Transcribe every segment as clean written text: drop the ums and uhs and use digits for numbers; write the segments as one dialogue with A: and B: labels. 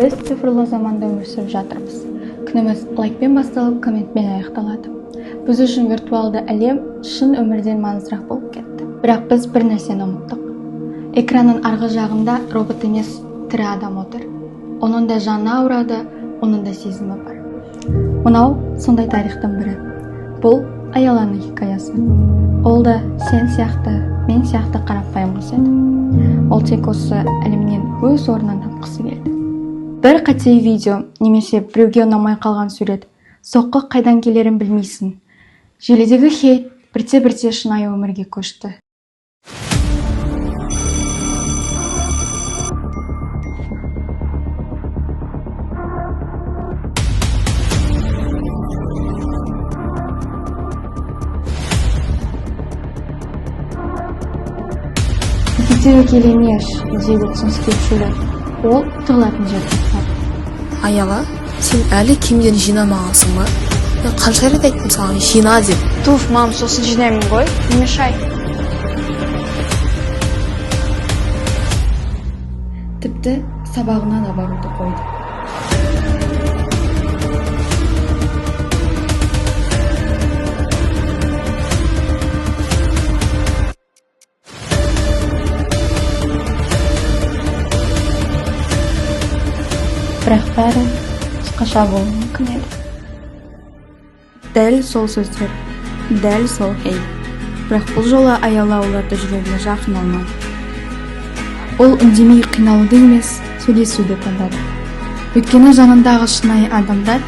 A: Біз цифрлы заманда өмір сүріп жатырмыз. Күніміз лайкпен басталып, комментпен аяқталады. Біз үшін виртуалды әлем шын өмірден маңыздырақ болып кетті. Бірақ біз бір нәрсені ұмыттық. Экранның арғы жағында робот емес, тірі адам отыр. Оның да жаны ауырады, оның да сезімі бар. Мынау сондай тарихтың бірі. Бұл Аяланың хикаясы. Ол да сен сияқты, мен сияқты қарапайым қыз еді. Ол тек осы әлемнен өз орнын тапқысы келді. Бір қате видео немесе біреуге ұнамай қалған сурет, соққы қайдан келерін білмейсің. Желідегі хейт бірте-бірте шынайы өмірге көшті. Мектепте келемеш, дейді түсініспеушілік. Ол тығылатын жер таппады.
B: Аяла, сен әлі киімдерін жинамағансың ба? Мен қанша рет айттым саған жина деп.
C: Туф, мам, сосын жинаймын ғой, не мешай.
A: Тіпті сабағына да баруды қойды. Бірақ бәрі басқаша болуы мүмкін еді. Дәл сол сөздер, дәл сол хейт. Бірақ бұл жолы Аяла оларды жүрегіне жақын алмады. Ол үндемей қиналуды емес, сөйлесуді таңдады. Өйткені жанындағы шынайы адамдар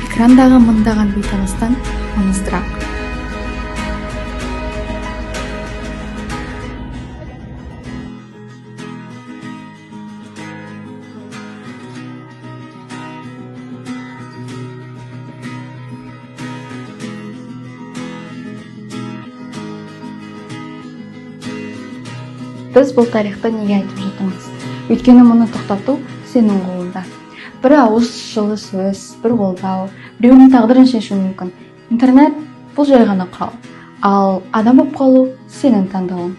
A: экрандағы мыңдаған бейтаныстан маңыздырақ. Біз бұл тарихты неге айтып жатырмыз? Өйткені мұны тоқтату сенің қолыңда. Бір ауыз жылы сөз, бір қолдау, біреудің тағдырын шешуі мүмкін. Интернет бұл жай ғана құрал. Ал адам болып қалу сенің таңдауың.